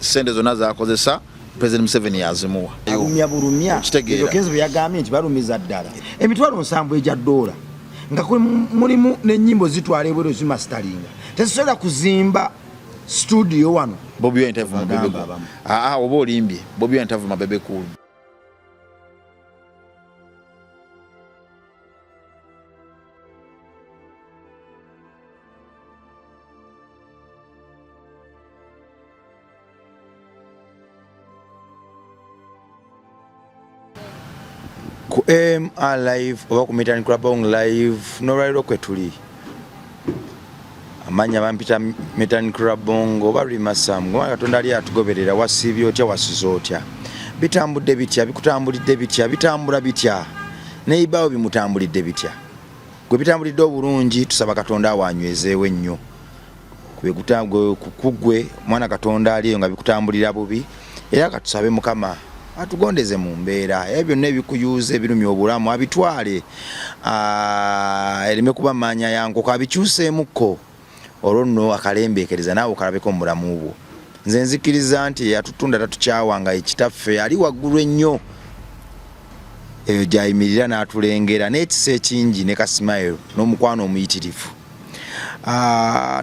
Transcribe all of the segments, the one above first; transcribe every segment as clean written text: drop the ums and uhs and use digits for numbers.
Sente zonna zakozesa President Museveni yazimuwa. Alumya bulumya. Okitegeera. Kenzo bye yagambye nti balumiza ddala 70,000 egya dola, nga mulimu n'ennyimbo zitwala ebweru zimasitalinga, tezisobola kuzimba studio wano. Bobi Wine tavuma Bagamba Bebe Cool. abamu. Aa, oba olimbye. Bobi Wine tavuma Bebe Cool. Ku MR Live oba ku Mitan Krabong Live n'olwaliro kwe tuli, amannya bampita Mitan Krabong oba Rima Sam. Ngoma Katonda ali atugoberera. Wasiibye otya? Wasuze otya? Bitambudde bitya? Bikutambulidde bitya? Bitambula bitya? Neibaawo bimutambulidde bitya? Gwe bitambulidde obulungi, tusaba Katonda awanywezeewo ennyo kugwe mwana Katonda ali eyo nga bikutambulira bubi, era katusabe Mukama atugondeze mu mbeera ebyo byonna ebikuyuuza, ebirumya obulamu abitwale, ereme kuba maanya ya nkoko, abikyuseemukko olwo nno akalembeekereza naawe okalabeko mu bulamu bwo. Nze nzikiriza nti eyatutunda tatukyawa, nga ekitaffe ali waggulu ennyo eyo gy'ayimirira n'atulengera n'ekisa ekingi ne kasimayiro n'omukwano omuyitirivu.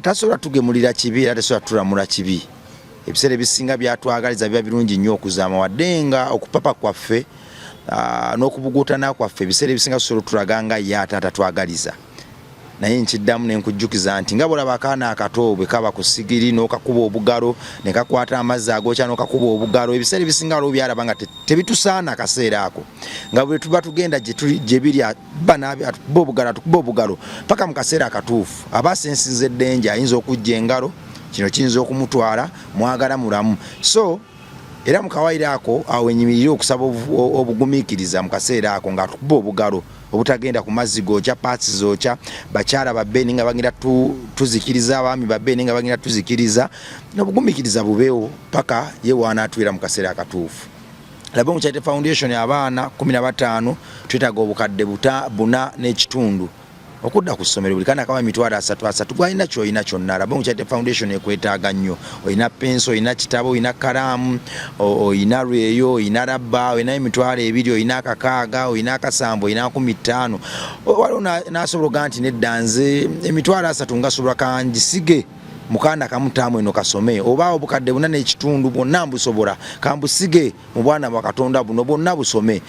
Tasobola tugemulira kibi era tasobola tulamula kibi. Ebiseera ebisinga byatwagaliza biba birungi nnyo okuzaama, wadde nga okupapa kwaffe n'okubuguutana kwaffe ebiseera ebisinga tusobola otulaga nga ye ate atatwagaliza. Naye nkiddamu ne nkujjukiza nti nga bw'olaba akaana akato bwe kaba ku sigiri n'okakuba obugalo ne kakwata amazzi agookya n'okakuba obugalo, ebiseera ebisinga waliwo byalaba nga tebitusaana akaseera ako, nga bwe tuba tugenda gye biri atukuba obugalo, atukuba obugalo paka mu kaseera akatuufu aba asensinze eddenja, ayinza okujja engalo, kino kiyinza okumutwala mwagala mulamu. So era mu kawaayiro ako awo wenyimirire okusaba obugumiikiriza mu kaseera ako ng'atukuba obugalo obutagenda ku mazzi gookya, paasi zookya, bakyala babbe nga bagenda tuzikiriza, abaami babbe nga bagenda tuzikiriza, n'obugumiikiriza bubeewo paka ye wanaatuira mu kaseera akatuufu. Labong Charity Foundation, abaana 15 twetaaga obukadde 4.5 okudda ku ssomero. Buli kaana kaba 30,000 30. Gwalina kyolina kyonna, Labong Charity Foundation ekwetaaga nnyo. Olina penso, olina kitabo, olina kalaamu, olina lweyo, olina rabba, olina 20,000, olina 60, olina 70, olina 50,000. Waliwo n'asobola ogaa nti nedda, nze 30,000 ngasobola kangisige mukaana kamu taamu eno kasome, oba obukadde 4.5 bwonna mbusobola kambusige mu bwana bwa Katonda buno bwonna busome.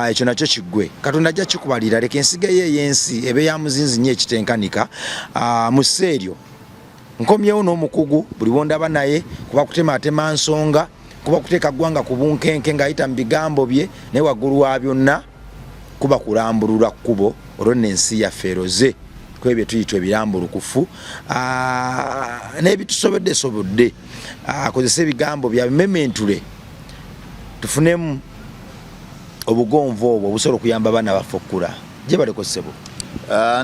Ekyo nakyo kiggwe, Katonda ajja kikubalira. Leka ensigo ye ey'ensi ebe ya muzinzi nnyo ekitenkanika. Mu ssa eryo nkomyewo n'omukugu buli wondaba naye kuba kutematema nsonga, kuba kuteeka ggwanga ku bunkenke ng'ayita mu bigambo bye, naye waggulu wa byonna kuba kulambulula kkubo olwo nno ensi yaffe eroze ku ebyo tuyitwa ebirambulukufu n'ebitusobodde sobodde. Akozese ebigambo bya bimementule tufunemu obugonvu obwo obusobola okuyamba abaana baffe okukula. Gye baleko ssebo.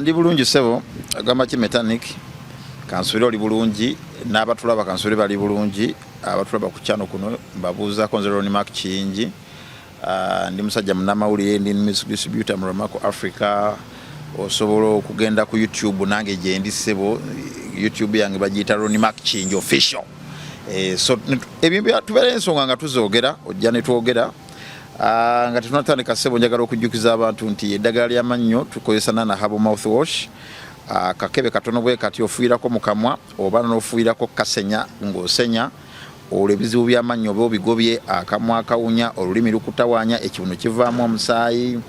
Ndi bulungi ssebo, agamba ki Metanik, kansubire oli bulungi n'abatulaba kansubire bali bulungi. Abatulaba ku channel kuno mbabuuzaako, nze Ronnie Mark Kiyingi. Ndi musajja munnamawulire, ndi music distributor mu Ramako Africa. Osobola okugenda ku YouTube nange gyendi ssebo, YouTube yange bagiyita Ronnie Mark Kiyingi Official. So ebintu tubeera ensonga nga tuzoogera, ojja ne twogera. Nga tetunatandika ssebo, njagala okujjukiza abantu nti eddagala ly'amannyo tukozesa Nana Herbal Mouthwash. Kakebe katono bwe kati ofuuyirako mu kamwa oba n'ofuuyirako kasenya ng'osenya, olwo ebizibu by'amannyo oba obigobye, akamwa akawunya, olulimi lukutawaanya, ekibuno kivaamu omusaayi,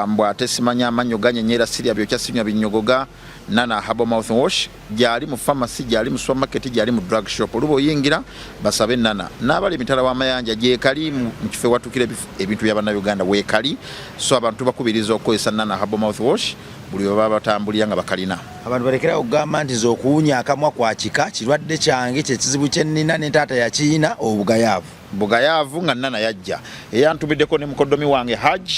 mbw ate simanya amannyo ganyenyera, sirya byokya, sinywa binnyogoga. Nana Herbal Mouthwash gyali mu pharmacy, gyali mu supermarket, gyali mu drug shop. Oluba oyingira basabe Nana. N'abali emitala w'amayanja gyekali mu kifo ewatukira ebintu bya Bannayuganda weekali. So abantu bakubiriza okukozesa Nana Herbal Mouthwash buli we baba batambulira nga bakalina. Abantu balekerawo okugamba nti nze okuwunya akamwa kwa kika, kirwadde kyange, kyekizibu kye nnina ne taata yakiyina. Obugayaavu. Bugayaavu nga Nana yajja eyantumiddeko ne mukoddomi wange Hajj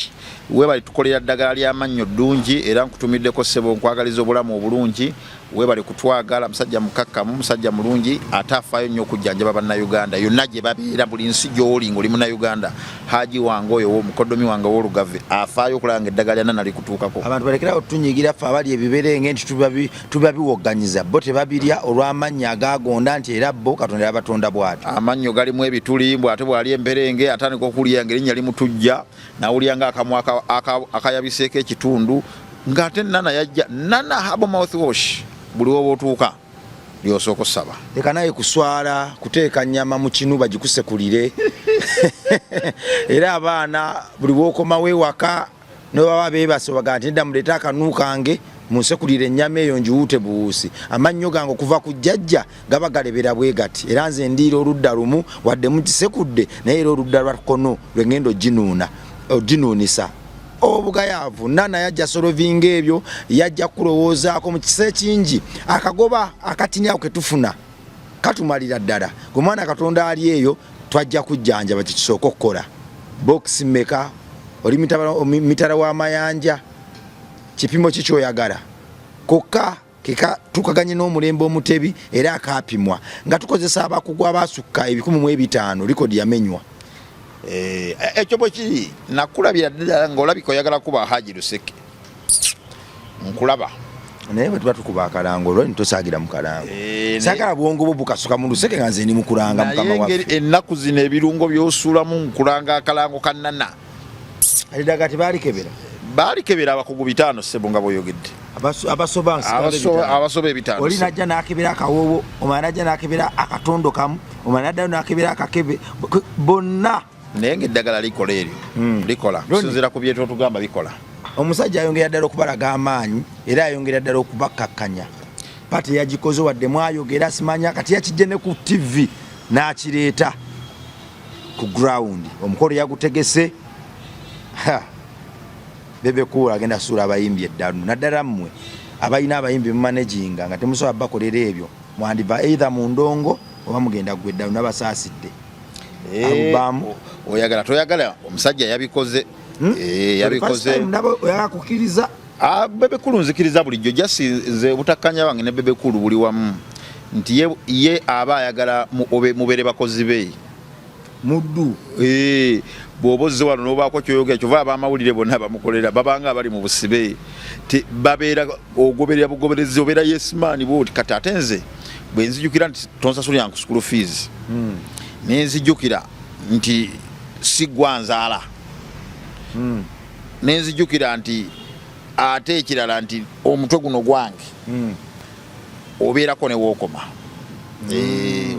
webali tukolera ddagala ly'amannyo ddungi, era nkutumiddeko ssebo, nkwagaliza obulamu obulungi. Webale kutwagala, musajja mukakkamu, musajja mulungi, ate afaayo nnyo okujjanjaba Bannayuganda yonna gye babeera, buli nsi gy'oli ng'oli Munnayuganda. Haji wange oyo, mukoddomi wange ow'Olugave, afaayo okulaba nga eddagala lya Nana likutuukako. Abantu balekerawo tutunyigira ffe abali ebiberenge nti tubabiwogganyiza, bo tebabirya olw'amannyo agagonda nti era bo Katonda yabatonda bw'atyo. Amannyo galimu ebituli, mbw ate bw'ali emberenge atandika okulya ng'erinnya limutujja, nawulira nga akamwa akayabiseeko ekitundu, ng'ate Nana yajja Nana Herbal Mouthwash, buli woba otuuka lyosooka osaba. Leka naye kuswala kuteeka nnyama mu kinu bagikusekulire. Era abaana buli bwokomawo ewaka nobaba beebase obaga nti nedda, muleete akanu kange munsekulire ennyama eyo ngiwuute buwuusi. Amannyo gange okuva ku jjajja gaba galebera bwe gati, era nze ndiira oludda lumu wadde mugisekudde, naye era oludda lwa kkono lwe ngenda oginuunisa. Obugayaavu Nana yajja solovinga ebyo, yajja kulowoozaako mu kisa ekingi. Akagoba akatini ako ketufuna katumalira ddala. Gwe mwana Katonda ali eyo, twajja kujjanjaba. Kyekisooka okukola bokisi mmeka, oli mitala w'amayanja, kipimo ki kyoyagala kokka keka tukaganye n'omulembe omutebi era akapimwa nga tukozesa abakugu abasukka 1005. Likodi yamenywa. Ekyo bwe kiri, nakulabira ddala ng'olabika oyagala kuba Haji Luseke, nkulaba. Naye bwe tuba tukuba akalango, olwo nitosaagira mu kalango. Saagala bwongo bwo bukasuka mu luseke nga nze ndi mu kulanga mukama Naye engeri waffe. Ennaku zino ebirungo by'osuulamu nkulanga akalango ka Nana. Eddagala tebaalikebera? Baalikebera abakugu 5, ssebo, nga bw'oyogedde. Abasoba Abasoba 5. Oli najja n'akebera akawoowo, omala najja n'akebera akatondo kamu, omala naddayo n'akebera akakebe, bonna. Naye ng'eddagala likola eryo. Likola. Ronnie. Kusinziira ku byetotugamba, bikola. Omusajja ayongera ddala okubalaga amaanyi, era ayongera ddala okubakkakkanya. Pati yagikoze wadde mwayogera simanya, kati yakijje ne ku TV n'akireeta ku ground. Omukolo yagutegese. Ha. Bebe Cool agenda suula abayimbi eddalu, naddala mmwe abalina abayimbi mumanaginga nga temusobola bakolera ebyo. Mwandiva either mu ndongo oba mugenda gwe eddalu. Nabasaasidde. Alubamu. Oyagala toyagala, omusajja yabikoze. Yabikoze. First time nabo oyagala kukkiriza. Ah, Bebe Cool nzikiriza bulijjo, just nze obutakkanya bange ne Bebe Cool buli wamu nti ye aba ayagala mubeere bakozi be. Muddu. Bw'oba ozze wano n'obaako kyoyogera, kyova abamawulire bonna bamukolera babanga abali mu busibe, babeera ogoberera bugoberezi, obeera yes man bwoti. Kati ate nze bwe nzijukira nti tonsasulira ku school fees, nenzijukira nti sigwa nzaala, nenzijukira nti ate ekirala nti omutwe guno gwange, obeerako ne wookoma.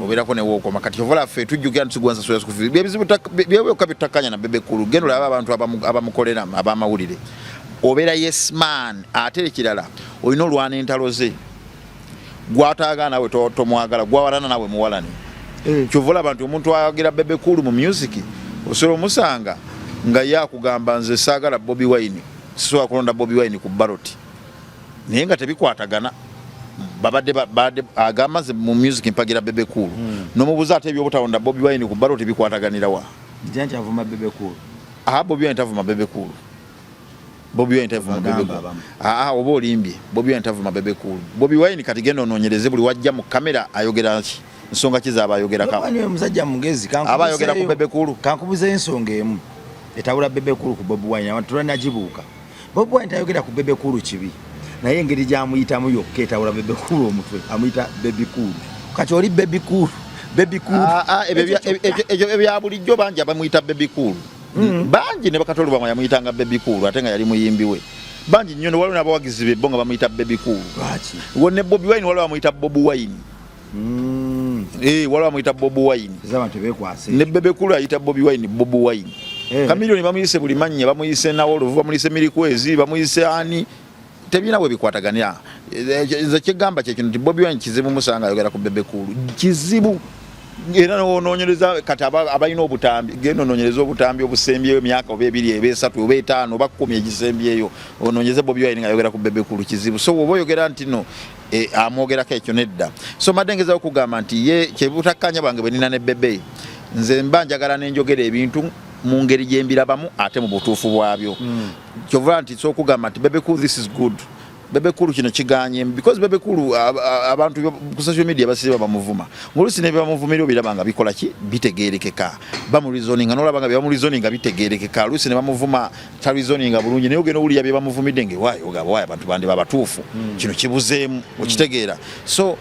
Obeerako ne wookoma. Kati ovola ffe tujjukira nti sigwa nsasula school fees, byebizibu byebyoka bitutakanya na Bebe Cool. Genda olaba abantu abamukolera abamawulire, obeera yes man. Ate ekirala olina olwana entalo ze, gwataagala nawe tomwagala, gwawalana nawe muwalane. Kyova olaba nti omuntu ayogera Bebe Cool mu music, osobola omusanga nga ye akugamba, "Nze saagala Bobi Wine, sisobola kulonda Bobi Wine ku ballot," naye nga tebikwatagana. Babadde agamba, "Nze mu music mpagira Bebe Cool." Nomubuuza, ate ebyobutalonda Bobi Wine ku ballot bikwataganirawa? Nti anti avuma Bebe Cool. Aha, Bobi Wine tavuma Bebe Cool. Bobi Wine tavuma Bebe Bagamba Cool. abamu. Aa, oba olimbye. Bobi Wine tavuma Bebe Cool. Bobi Wine kati genda onoonyereze, buli wajja mu kamera ayogera ki, nsonga ki zaaba ayogerako? Bobi Wine omusajja mugezi. Aba ayogera ku Bebe Cool. Kankubuzeyo ensonga emu etabula Bebe Cool ku Bobi Wine. Abantu tulanagibuuka. Bobi Wine tayogera ku Bebe Cool kibi, naye engeri gyamuyitamu yokka etabula Bebe Cool omutwe. Amuyita Baby Cool. Kati oli Baby Cool, Baby Cool. Ah, ah, ebyo ebyo ebya bulijjo, bangi abamuyita Baby Cool, bangi. Ne Bakatolu bamwe yamuyitanga Baby Cool, ate nga yali muyimbi we. Bangi nnyo, waliwo n'abawagizi be bo nga bamuyita Baby Cool. Lwaki? Wo ne Bobi Wine waliwo bamuyita Bobi Wine. Waliwo bamuyita Bobi Wine. Eza abantu bekwase. Ne Bebe Cool ayita Bobi Wine Bobi Wine. Chameleone bamuyise buli mannya, bamuyise Nawolovu, bamuyise Mirikwezi, bamuyise ani, tebirina bwe bikwataganira. Nze kyegamba kyekino nti Bobi Wine kizibu musanga ayogera ku Bebe Cool, kizibu. Era nonoonyereza kati abalina obutambi, genda onoonyereza obutambi obusembyeyo emyaka oba 2 oba 3 oba 5 oba 10 egisembyeyo, onoonyeze Bobi Wine ng'ayogera ku Bebe Cool, kizibu. So oba oyogera nti no amwogerako, ekyo nedda. So mbadde ngezaho okugamba nti ye kyebutakkanya bwange bwe nina ne Bebe, nze mba njagala nenjogera ebintu mu ngeri gyembirabamu ate mu butuufu bwabyo. Kyova nti so okugamba nti Bebe Cool, this is good. Bebe Cool kino kiganye, because Bebe Cool abantu ku social media basiba bamuvuma, ngolusi ne bamuvumira obiraba nga bikola ki, bitegerekeka, bamureasoninga nolaba nga bamureasoninga bitegerekeka. Olusi ne bamuvuma tareasoninga bulungi, naye ogenda owulira bye bamuvumidde nga waayo ogamba waayo abantu bandi babatuufu, kino kibuzeemu, okitegeera? So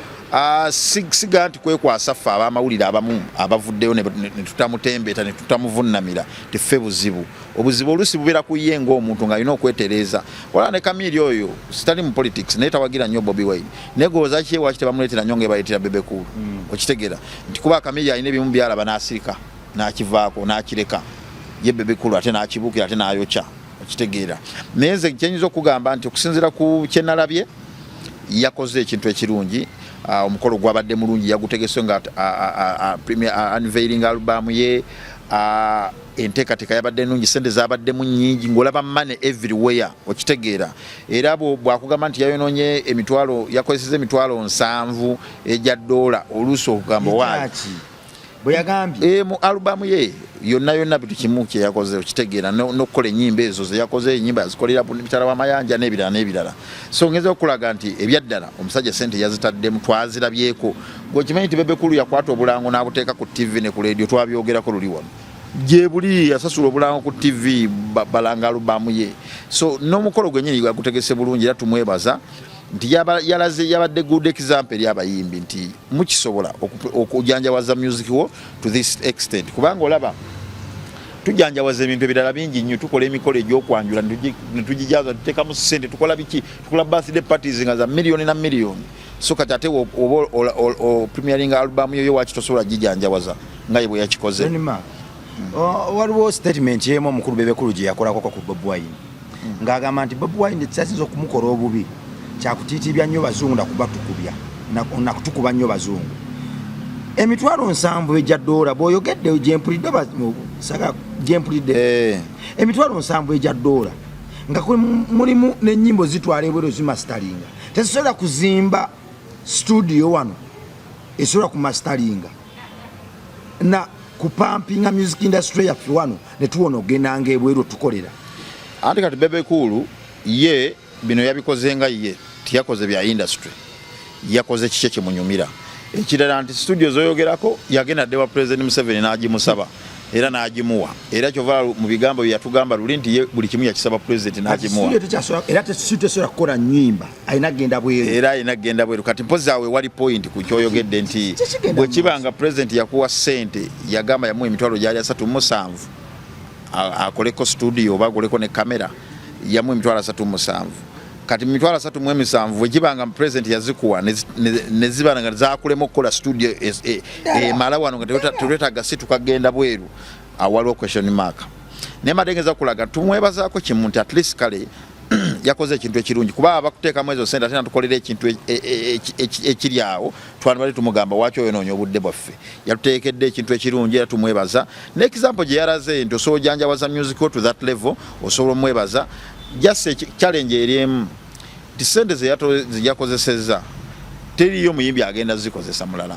siga nti kwekwasa ffe abamawulire abamu abavuddeyo ne tutamutembeta ne tutamuvunnamira, tiffe buzibu. Obuzibu oluusi bubeera ku ye ng'omuntu ng'alina okwetereeza. Wala ne Kamiri oyo sitali mu politics, naye tawagira nnyo Bobi Wine, naye gowooza ki ewaki tebamuleetera nnyo ng'ebaleetera Bebe Cool? Okitegeera nti kuba Kamiri alina ebimu byalaba n'asirika n'akivaako n'akireka, ye Bebe Cool ate n'akibuukira ate n'ayokya, okitegeera? Naye nze kyenyinza okugamba nti okusinziira ku kyenalabye, yakoze ekintu ekirungi. Omukolo gwabadde mulungi, yagutegese nga unveiling album ye. Enteekateeka yabadde nungi, sente zabaddemu nyingi, ng'olaba money everywhere, okitegeera? Era bwakugamba nti yayonoonye emitwalo, yakozeseza 700,000 egya dola, oluusi okugamba waayi. Ekyaki bwe yagambye? E, mu alubamu ye yonna yonna buli kimu kyeyakoze, okitegeera? N'okukola ennyimba ezo zeyakoze, ennyimba yazikolera mitala w'amayanja n'ebirala n'ebirala. So ngeza okulaga nti ebyaddala omusajja sente yazitaddemu, twazirabyeko. Gweokimanyi nti Bebe Cool yakwata obulango n'abuteeka ku TV ne ku radio, twabyogerako luli wano gye buli, yasasula obulango ku TV balanga alubamu ye. So n'omukolo gwennyini gwagutegese bulungi, era tumwebaza nti yalaze, yabadde good example eri abayimbi nti mukisobola okujanjawaza music wo to this extent, kubanga olaba tujanjawaza ebintu ebirala bingi nnyo, tukola emikolo egyokwanjula netugijaza, tuteekamu ssente, tukola biki, tukola birthday parties nga za miliyoni na miliyoni. So kati ate oba opremieringa album yoyo, waki tosobola gijanjawaza nga ye bwe yakikoze? Ronnie Mark, waliwo statement emu omukulu Bebe Cool gye yakolako ku Bobi Wine, ng'agamba nti Bobi Wine kyasinza okumukola obubi kyakutiitibya nnyo bazungu nakubatukubya nakutukuba nnyo bazungu. 70,000 egya dola bw'oyogedde gyempulidde saga gyempulidde, 70,000 egya dola nga mulimu n'ennyimbo zitwala ebweru zimasteringa, tezisobola kuzimba studio wano esobola kumasteringa na kupumpinga music industry yaffe wano netuwona okugendanga ebweru tukolera. Anti kati Bebe Cool ye bino yabikoze nga ye tiyakoze bya industry, yakoze kiki kimunyumira. Ekirala nti studio zoyogerako yagenda dde wa President Museveni n'agimusaba era n'agimuwa, era kyova mu bigambo bye yatugamba luli nti ye buli kimu yakisaba president n'agimuwa. Studio era tesobola kukola nyimba, alina kugenda bweru. Era alina kugenda bweru. Kati mpozi awe wali point ku kyoyogedde nti Kikigenda bwe kiba nga president yakuwa ssente, yagamba yamuwa emitwalo gyali 37 akoleko studio oba aguleko ne kamera, yamuwa 37,000. Kati 37,000 bwe kiba nga president yazikuwa ne ziba nga zakulema okukola studio emala wano nga tetwetaaga si tukagenda bweru, awo waliwo question mark. Naye mbadde ngeza kulaga tumwebazaako kimu nti at least kale yakoze ekintu ekirungi, kuba abakuteekamu ezo sente ate natukolera ekintu ekiri awo, twandibadde tumugamba waki oyonoonya obudde bwaffe. Yatuteekedde ekintu ekirungi era tumwebaza ne example gye yalaze nti osobola ojanjawaza music to that level, osobola omwebaza. Just challenge eri emu nti sente ze yakozesezza teriyo muyimbi agenda zikozesa mulala,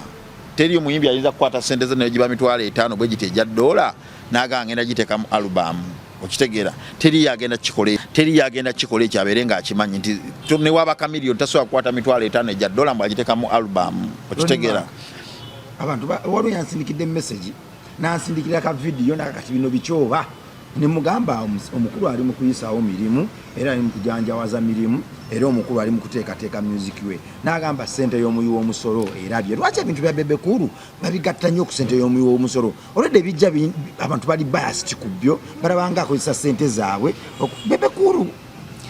teriyo muyimbi ayinza kukwata sente ze nayo giba 50,000 bwe giti egya dola n'agamba ngenda giteeka mu album, okitegeera? Teriyo agenda kikola, teriyo agenda kikola ekyo abeere ng'akimanyi nti newaba Chameleone tasobola kukwata 50,000 egya dola mbu agiteeka mu album, okitegeera? Abantu waliwo yansindikidde message nansindikira ka video nakakati bino bikyoba nemugamba omukulu ali mu kuyisaawo mirimu era ali mu kujanjawaza mirimu era omukulu ali mu kuteekateeka music we, n'agamba sente y'omuyi w'omusolo erabye. Lwaki ebintu bya Bebe Cool babigatta nnyo ku sente y'omuyi w'omusolo? Olwedde ebijja abantu bali biased ku byo, balabanga akozesa sente zaabwe. Bebe Cool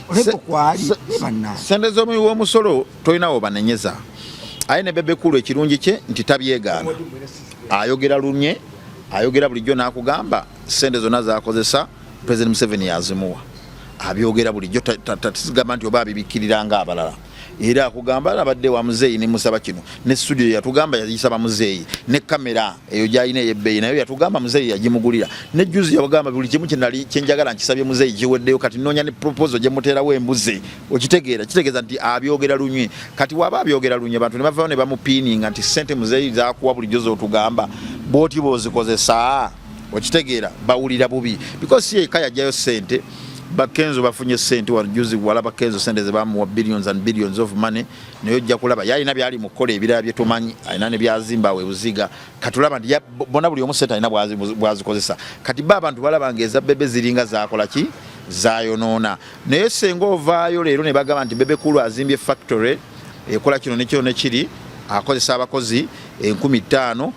oleko kwali ne banna. Sente z'omuwi w'omusolo tolinawo banenyeza, aye ne Bebe Cool ekirungi kye nti tabyegaana, ayogera lunye, ayogera bulijjo n'akugamba sente zonna zakozesa President Museveni yazimuwa, abyogera bulijjo, tasigamba nti oba abibikkirira nga abalala. Era akugamba abadde wa muzeeyi ne musaba kino, ne studio yatugamba yagisaba muzeeyi, ne kamera eyo gyalina ey'ebbeeyi nayo yatugamba muzeeyi yagimugulira, ne juzi yabagamba buli kimu kyenali kyenjagala nkisabye muzeeyi kiweddeyo, kati noonya ne proposal gye muteerawo embuze, okitegeera? Kitegeeza nti abyogera lunywe. Kati waba abyogera lunywe, abantu ne bavayo ne bamupiininga nti sente muzeeyi zakuwa bulijjo z'otugamba bw'oti bw'ozikozesa, okitegeera? Bawulira bubi because si yekka yajjayo sente. Bakenzo bafunye sente wano juzi, walaba Kenzo sente zebamuwa, billions and billions of money, naye ojja kulaba yalina byali mu kukola ebirala byetumanyi, alina ne byazimba awo ebuziga. Katulaba nti bona buli omu sente alina bwazikozesa. Kati ba abantu balaba nga eza Bebe ziringa zakola ki, zayonoona. Naye senga ovaayo leero ne bagamba nti Bebe Cool azimbye factory ekola kino nekino nekiri, akozesa abakozi 5000,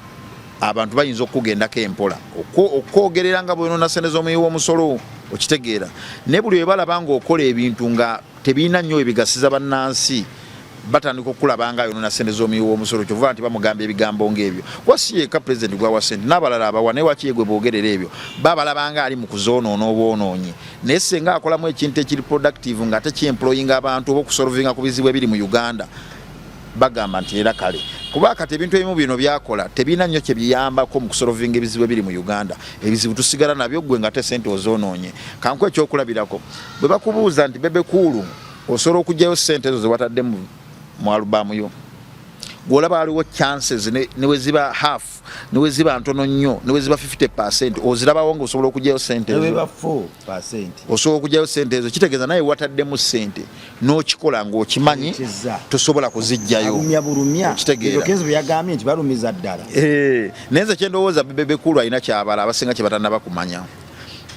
abantu bayinza okukugendako empola okwogerera nga bwenoona sente z'omuwi w'omusolo, okitegeera? Naye buli we balaba ng'okola ebintu nga tebirina nnyo ebigasiza bannansi, batandika okulaba nga ayonona sente z'omuwi w'omusolo. Kyova nti bamugamba ebigambo ng'ebyo, kuba si yeka pulezidenti gwawa sente, n'abalala abawa, naye waki yegwe boogerera ebyo? Babalaba nga ali mu kuzoonoona obwonoonyi. Naye senga akolamu ekintu ekiri productive nga ate kyemployinga abantu oba okusolvinga ku bizibu ebiri mu Uganda, bagamba nti era kale, kuba kati ebintu ebimu bino byakola tebirina nnyo kyebiyambako mu kusolvinga ebizibu ebiri mu Uganda. Ebizibu tusigala nabyo, gwe nga te sente ozonoonye. Kanku ekyokulabirako, bwe bakubuuza nti Bebe Cool osobola okugyayo sente ezo zewatadde mu alubamu yo, gwolaba waliwo chances neweziba half, neweziba ntono nnyo, neweziba 50, ozirabawo nga osobola okugyayo sente ezo? Osobola okugyayo sente ezo, kitegeeza naye wataddemu sente n'okikola ng'okimanyi tosobola kuzijjayo. Okitegeera? Yagambye nti balumiza ddala. Eh, naye nze kyendowooza, Bebe Cool alina kyabala abasinga kye batannaba kumanya.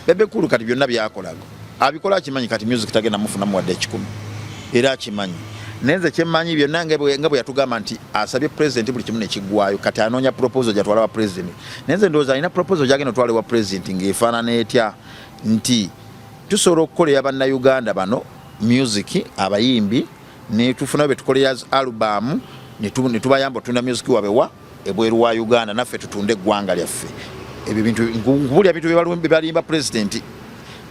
Bebe Cool kati byonna byakolaga abikola akimanyi kati music tagenda mufunamu wadde 100, era akimanyi. Naye nze kyemmanyi, byonna nga bwe yatugamba nti asabye president buli kimu nekiggwayo, kati anoonya proposal gyatwala wa president. Naye nze ndowooza alina proposal gyagenda otwala wa president ng'efaanana etya, nti tusobola okukolera bannayuganda bano music, abayimbi, netufunayo betukolera album, netubayamba otunda music wabe wa ebweru wa Uganda, naffe tutunde eggwanga lyaffe. Ebyo bintu nkubulya bintu byebalimba president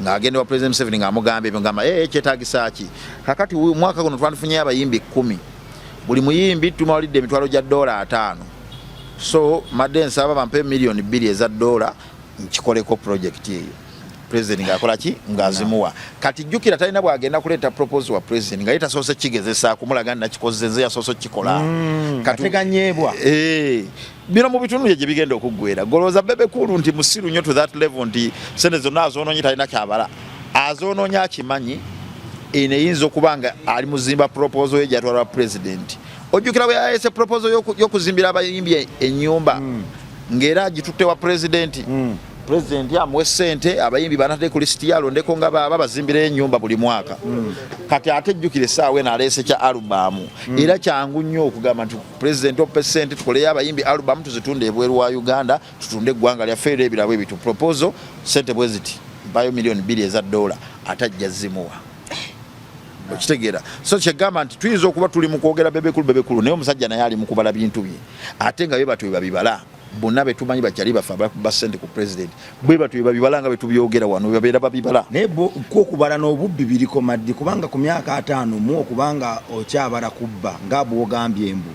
ng'agenda wa President Museveni ng'amugamba ebyo, ngamba ee kyetagisa ki? Kakati mwaka guno twandifunyeyo abayimbi 10, buli muyimbi tumawulidde emitwalo gya dola 50, so madde nsaba bampe miliyoni 2 eza dola nkikoleko project eyo. President ng'akola ki? Ng'azimuwa. Kati jjukira talina bw'agenda kuleeta proposal wa president nga ye tasoose kigezesa kumulaga nti nakikoze nze yasoose okukikola. Ateganyeebwa. Eh, bino mu bitundu bye gye bigenda okuggwera. Golowooza Bebe Cool nti musiru nnyo to that level nti sente zonna azoonoonye talina kyabala? Azoonoonya akimanyi. Eno eyinza okuba nga ali muzimba proposal ye gyatwala wa president. Ojjukira bwe yayese proposal y'okuzimbira abayimbi ennyumba, ng'era agitutte wa president, president amuwe sente, abayimbi banatadde ku lisiti ye, alondeko nga baaba bazimbirayo ennyumba buli mwaka. Kati ate ejjukira essaawa eno aleese kya alubamu, era kyangu nnyo okugamba nti president ope sente tukoleyo abayimbi alubamu, tuzitunde ebweru wa Uganda, tutunde eggwanga lyaffe, era ebirabo ebitu proposal sente bwe ziti, mpayo miliyoni 2 eza dola, ate ajja zimuwa, okitegeera? So kyegamba nti tuyinza okuba tuli mu kwogera Bebe Cool, Bebe Cool, naye omusajja naye ali mu kubala bintu bye, ate nga bye batyo bebabibala bonna betumanyi bakyali bafe abakuba sente ku president, bwe batyo bebabibala nga betubyogera wano bebabeera babibala. Naye kwokubala n'obubbi biriko maddi, kubanga ku myaka 50 mu okubanga okyabala kubba nga bwogambye embu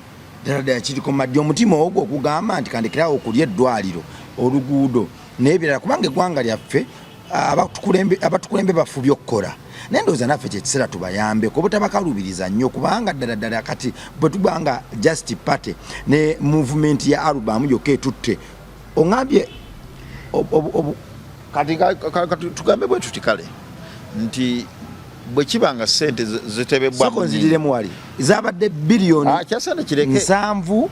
ddala ddala kiriko maddi omutima ogwo okugamba nti kandekerawo okulya eddwaliro, oluguudo n'ebirala, kubanga eggwanga lyaffe abatukulembe bafubye okukola. Naye ndowooza naffe kyekiseera tubayambeko obutabakalubiriza nnyo, kubanga ddala ddala kati bwe tuba nga just party ne movement ya album yokka etutte oŋambye Kati tugambe bwe tuti kale nti bwe kiba nga sente zitebebwa Soko nziriremu, wali zabadde biliyoni Ah, kya sente kireke. 70.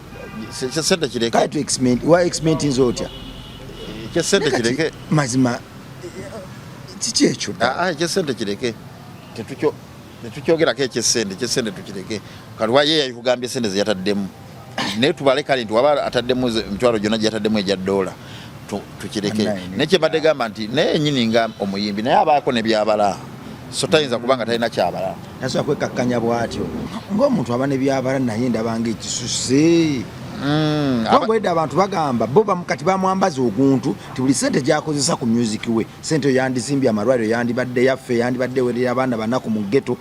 Kya sente kireke. Kale tu exment wa exment nze otya? Kya sente Naye kati, kireke. Mazima kiki ekyo ddala? Ah, ekya sente kireke. Tetukyogerako ekyesente, ekyesente tukireke. Kati wa ye yakugambye sente ze yataddemu, naye tubale kale nti waba ataddemu emitwalo gyonna gyeyataddemu egya dola, tukireke. Annaye, naye kyembadde gamba nti naye yenyini nga omuyimbi naye abaako ne byabala, so tayinza kuba nga talina kyabala. Tasobola kwekakkanya bw'atyo ng'omuntu aba ne byabala, naye ndabanga ekisuse. Kubanga edda abantu bagamba bo kati bamwambaza oguntu ti buli sente gyakozesa ku music we, sente eyo yandizimbye amalwaliro, yandibadde yaffe, yandibadde ewerera abaana banaku mu ghetto.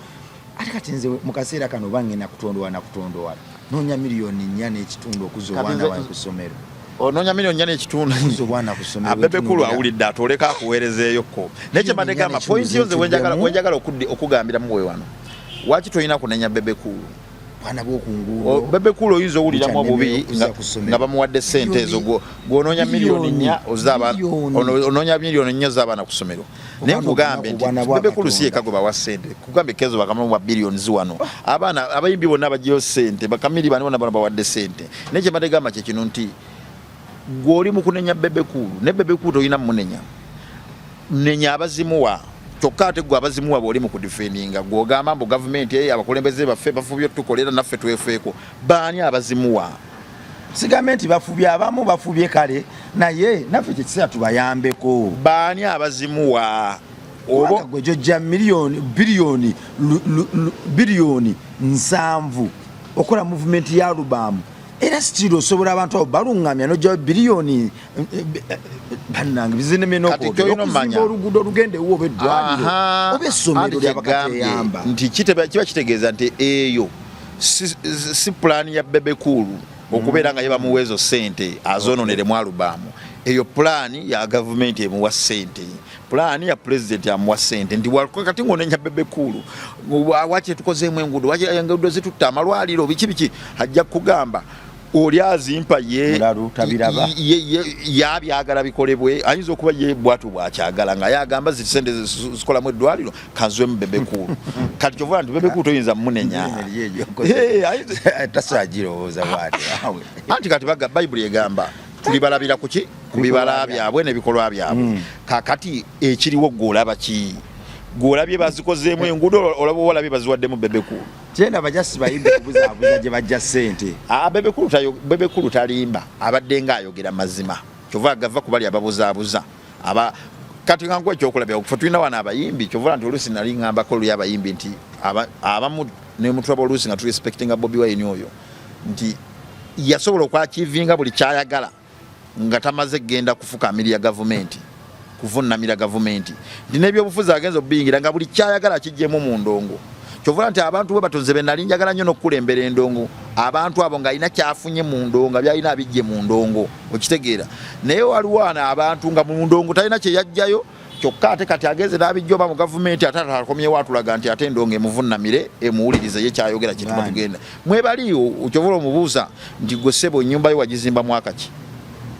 Ate kati nze mu kaseera kano oba ngenda kutondowala na kutondowala, noonya miliyoni 4.5 okuzza Kati obwana wange ku ssomero. Onoonya miliyoni 4.5? Okuzza obwana ku ssomero. A Bebe Cool Bwetunuulira. awulidde atoleka akuweerezeeyokko, naye kyembadde Miliyoni gamba 4.5 point yo nze zentuddemu. wenjagala okugambiramu we wano, waki tolina kunenya Bebe Cool? Bwana bwokunguudo. Bebe Cool oyinza owuliramu obubi nga bamuwadde sente ezo, gwonoonya miliyoni 4 onoonya miliyoni 4 z'abaana ku ssomero. Naye nkugambe nti Bebe Cool si yekka gwe bawa sente. Kugambe Kenzo bakamuwa billions wano, abaana abayimbi bonna baggyeyo sente, bakamiri bani bonna bano bawadde sente. Naye kyembadde gamba kye kino nti gw'oli mu kunenya Bebe Cool, ne Bebe Cool tolina munenya, nenya abazimuwa. Kyokka ate gwe abazimuwa bw'oli mu kudefendinga, gw'ogamba mbu gavumenti, abakulembeze baffe bafubye otukolera, naffe twefeeko. Baani abazimuwa? Sigambe nti bafubye, abamu bafubye kale, naye naffe kyekiseera tubayambeko. Baani abazimuwa? Oba gwe gyojja miliyoni, biliyoni, biliyoni 70 okola movement ya album, era still osobola abantu abo baluŋŋamya nojjayo biliyoni, bannange bizinemye. Kati ky'olina n'okwogera omanya. Okuzimba oluguudo olugenda ewo oba eddwaliro oba essomero Anti kyegambye lyabakateyamba. Nti kiba kitegeeza nti eyo si pulaani ya Bebe Cool okubeera nga ye bamuwa ezo sente azoononeremu album. Eyo pulaani ya gavumenti emuwa sente, pulaani ya pulezidenti amuwa sente nti kati ng'onenya Bebe Cool, waki tukozeemu enguudo, waki enguudo zitutta amalwaliro, biki biki, ajja kugamba oli azimpa ye. Mulalu, tabiraba. Yabyagala bikolebwe. Ayinza okuba ye bwatu bwakyagala nga yagamba zi sente zikolamu eddwaliro kanzwemu Bebe Cool. Kati kyova nti Bebe Cool toyinza munenya. Tasagirowooza bwati. Anti kati baga Bayibuli egamba tulibalabira kuki? Ku bibala byabwe n'ebikolwa byabwe. Kakati ekiriwo gwolaba ki? Gwolabye bazikozeemu enguudo, olaba olabye baziwaddemu Bebe Cool? Kyenda bajja sibayimbi kubuzaabuza gye bajja sente. Ah, Bebe Cool Bebe Cool talimba, abadde nga ayogera mazima. Kyova agava ku bali ababuzaabuza aba. Kati nga nkuwa ekyokulabira, ffe tulina wano abayimbi. Kyova nti oluusi nali ŋŋambako oluli abayimbi nti abamu nemutulaba oluusi nga turespectinga Bobi Wine oyo, nti yasobola okwachievinga buli kyayagala nga tamaze kugenda kufukamira gavumenti, kuvunamira gavumenti, nti n'ebyobufuzi agenza okubiyingira nga buli kyayagala kijjemu mu ndongo. Kyova nti abantu bwe batonze be nali njagala nnyo n'okukulembera endongo, abantu abo ng'alina kyafunye mu ndongo, nga byalina abijje mu ndongo, okitegeera? Naye waliwo wano abantu nga mu ndongo talina kye yajjayo, kyokka ate kati agenze n'abijja oba mu gavumenti, ate akomyewo atulaga nti ate endongo emuvunamire, emuwulirize ye kyayogera kyetuba. Bani? Tugenda mwebali. Kyova omubuuza nti gwe ssebo, ennyumba yo wagizimba mwaka ki?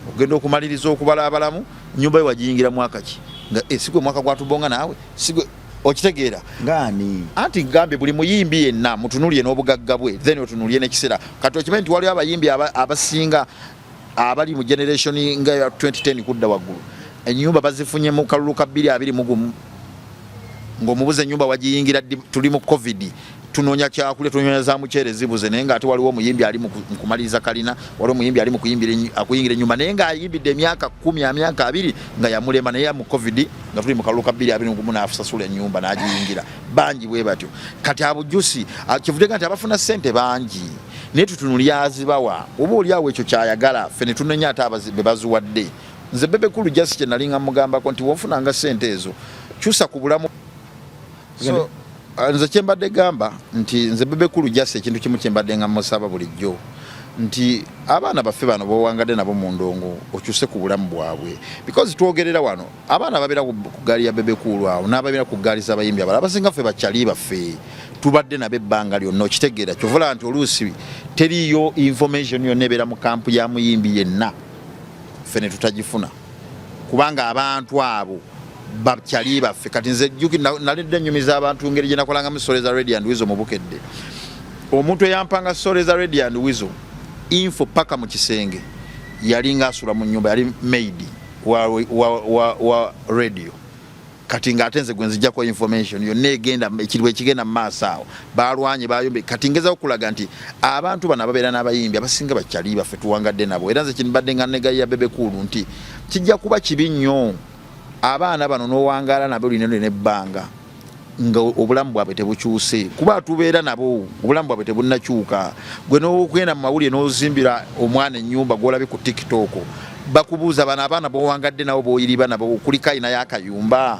Ogenda okumaliriza okubala abalamu, nyumba yo wagiyingira mwaka ki? Nga sigwe mwaka gwatubonga naawe sigwe, okitegeera? Ngaani? Anti gambye buli muyimbi yenna mutunulye n'obugagga bwe, then otunulye n'ekiseera. Kati okimanyi nti waliwo abayimbi abasinga abali mu generation nga ya 2010 kudda waggulu, ennyumba bazifunye mu kalulu ka 2021, ng'omubuza ennyumba wagiyingira ddi? Tuli mu COVID, tunoonya kyakulya, tunoonya za muceere zibuze. Naye ng'ate waliwo omuyimbi ali mu kumaliriza kalina, waliwo omuyimbi ali mu akuyingira ennyumba naye ng'ayimbidde emyaka 10, emyaka 20 nga yamulema, naye mu COVID nga tuli mu kalulu ka 2021 n'asasula ennyumba n'agiyingira. Bangi bwe batyo. Kati abujusi kivudde nti abafuna ssente bangi, naye tutunulya azibawa, oba oli awo ekyo kyayagala, ffe ne tunenya ate be baziwadde. Nze Bebe Cool just kye nali nga mugambako nti wonfunanga ssente ezo, kyusa ku bulamu. So nze kyembadde gamba nti nze Bebe Cool just ekintu kimu kyembadde nga musaba bulijjo nti abaana baffe bano bowangadde nabo mu ndongo, okyuse ku bulamu bwabwe, because twogerera wano abaana babeera ku gaali ya Bebe Cool awo n'ababeera ku gaali z'abayimbi abalala, abasinga ffe bakyali baffe tubadde nabo ebbanga lyonna, okitegeera? Kyovula nti oluusi teriiyo information yonna ebeera mu camp ya muyimbi yenna ffe ne tutagifuna, kubanga abantu abo bakyali baffe. Kati nze nalidde nyumiza abantu ngeri gye nakolangamu story za Radio and Weasel mu Bukedde. Omuntu eyampanga story za Radio and Weasel info paka mu kisenge yalinga asula mu nyumba, yali maid wa radio. Kati ng'ate nze gwe nzijjako information yonna egenda ekiriwo ekigenda mu maaso awo, balwanye, bayombe. Kati ngezaho okulaga nti abantu bano ababeera n'abayimbi abasinga bakyali baffe tuwangadde nabo. Era nze kinbadde nga negayira Bebe Cool nti kijja kuba kibi nnyo abaana bano n'owangaala nabo lino nebbanga nga obulamu bwabwe tebukyuse, kuba tubeera nabo obulamu bwabwe tebunnakyuka. Gwe n'okugenda mu mawulire n'ozimbira omwana ennyumba gw'olabye ku TikTok, bakubuuza bano abaana bowangadde nabo, boyiriba nabo, kuliko ayinayo akayumba?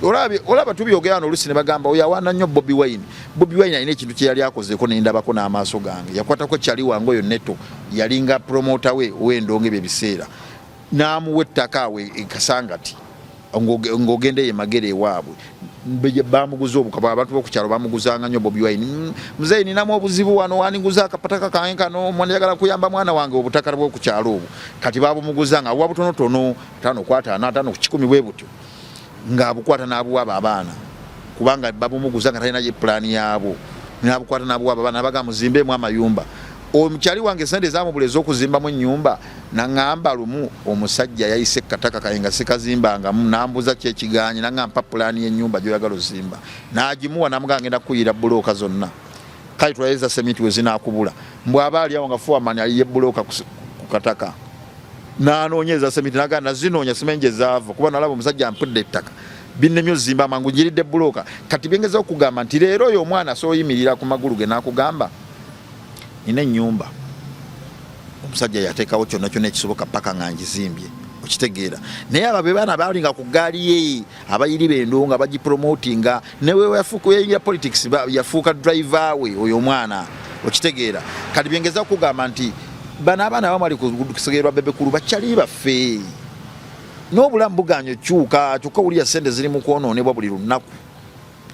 Olaba tubyogera wano oluusi ne bagamba oyo awaana nnyo Bobi Wine. Bobi Wine alina ekintu kye yali akozeeko nendabako n'amaaso gange, yakwatako kyali wange oyo Neto, yalinga promoter we ow'endongo ebyo ebiseera, n'amuwa ettaka awo e Kasangati. Ng'ogenda eyo Magere ewaabwe, bamuguza obukaba. Abantu b'oku kyalo bamuguzanga nnyo Bobi Wine. Muzeeyi, ninamu obuzibu wano, waniguza akapataka kange kano, njagala kuyamba mwana wange." Obutaka bw'oku kyalo obwo kati babumuguzanga abuwa butonotono, 5 ku 50, 50 ku 100, bwe butyo, ng'abukwata n'abuwa abo abaana, kubanga babumuguza nga talina ye pulaani yaabwo. N'abukwata n'abuwa abo abaana, nabaga, "Muzimbeemu amayumba." Omukyali wange sente zamubula ez'okuzimbamu ennyumba. Naŋŋamba lumu omusajja yayise kataka kaye nga sikazimbangamu, nambuza kyekiganye, naŋŋamba, "Pulaani y'ennyumba gy'oyagala ozimba." N'agimuwa, namugamba, "Ngenda kukuyira bulooka zonna, kale twayeza semiti we zinaakubula." Mbw'aba ali awo nga foreman ayiye bulooka ku kataka, n'anoonyeza semiti, nagamba, "Nazinoonya, simanyi gye zaava, kuba nalaba omusajja ampudde ettaka, binnemye ozimba amangu, njiridde bulooka." Kati byengeza okugamba nti leero oyo omwana asobola ku magulu ge n'akugamba, "Nina ennyumba, omusajja yateekawo kyonna kyonna ekisoboka paka nga ngizimbye." Okitegeera? Naye abo be baana balinga ku ggaali ye, abayiri bendo nga bagipromotinga, newe yafuuka yayingira politics, yafuuka driver we oyo omwana. Okitegeera? Kati byengeza okugamba nti bano abaana abamu ali kusegerwa Bebe Cool, bakyali baffe n'obulamu buganye okyuka, kyokka wulira sente ziri mu kwonoonebwa buli lunaku,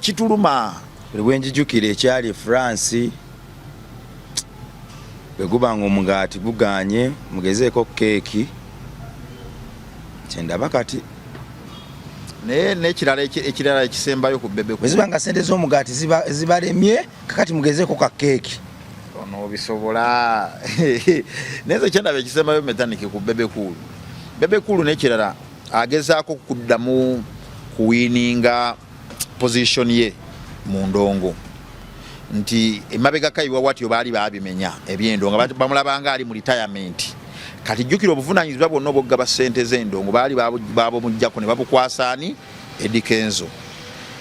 kituluma. Buli bwenjijukira ekyali e France, bwe guba nga omugaati guganye, mugezeeko keeki, kyendaba kati. Naye n'ekirala ekirala ekisembayo ku Bebe Bwe ziba nga sente z'omugaati zibalemye, kakati mugezeeko ka keeki. Ono obisobola. Naye nze kyendaba ekisembayo, Metanik, ku Bebe Cool, Bebe Cool n'ekirala agezaako kuddamu kuwininga position ye mu ndongo, nti emabega kayiwa watyo baali babimenya ebyendongo, bamulabanga ali mu retirement. Kati jjukira, obuvunanyizibwa bwonna obwokugaba ssente z'endongo baali babumugjako ne babukwasa ani? Eddy Kenzo.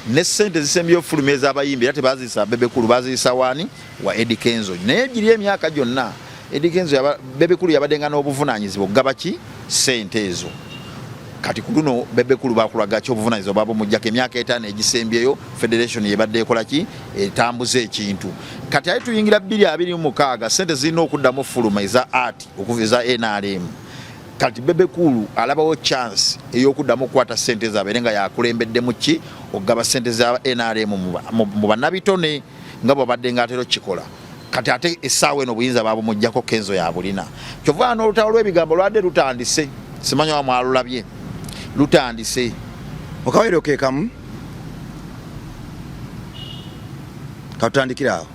Ne ssente zisembyeyo fuluma ez'abayimbi era tebaziyisa Bebe Cool, baziyisa waani? Wa Eddy Kenzo. Naye giri emyaka gyonna Eddy Kenzo Bebe Cool yabaddenga n'obuvunanyizibwa okugaba ki? Ssente ezo. Kati ku luno Bebe Cool bakulaga ki? Obuvunanyizibwa babumugjako. Emyaka 5 egisembyeyo federation yebadde ekola ki? Etambuza ekintu. Kati aye tuyingira 2026, sente zirina okuddamu fuluma eza art okuva eza NRM. Kati Bebe Cool alabawo chance ey'okuddamu okukwata sente zabeere nga yakulembeddemu ki? Okugaba sente za NRM mu bannabitone, nga bwabadde nga atera okukikola. Kati ate essaawa eno obuyinza babumugjako, Kenzo yabulina. Kyova n'olutalo lw'ebigambo lwadde lutandise, simanyi wa mwalulabye, lutandise. Okawairo ke kamu, katutandikire awo.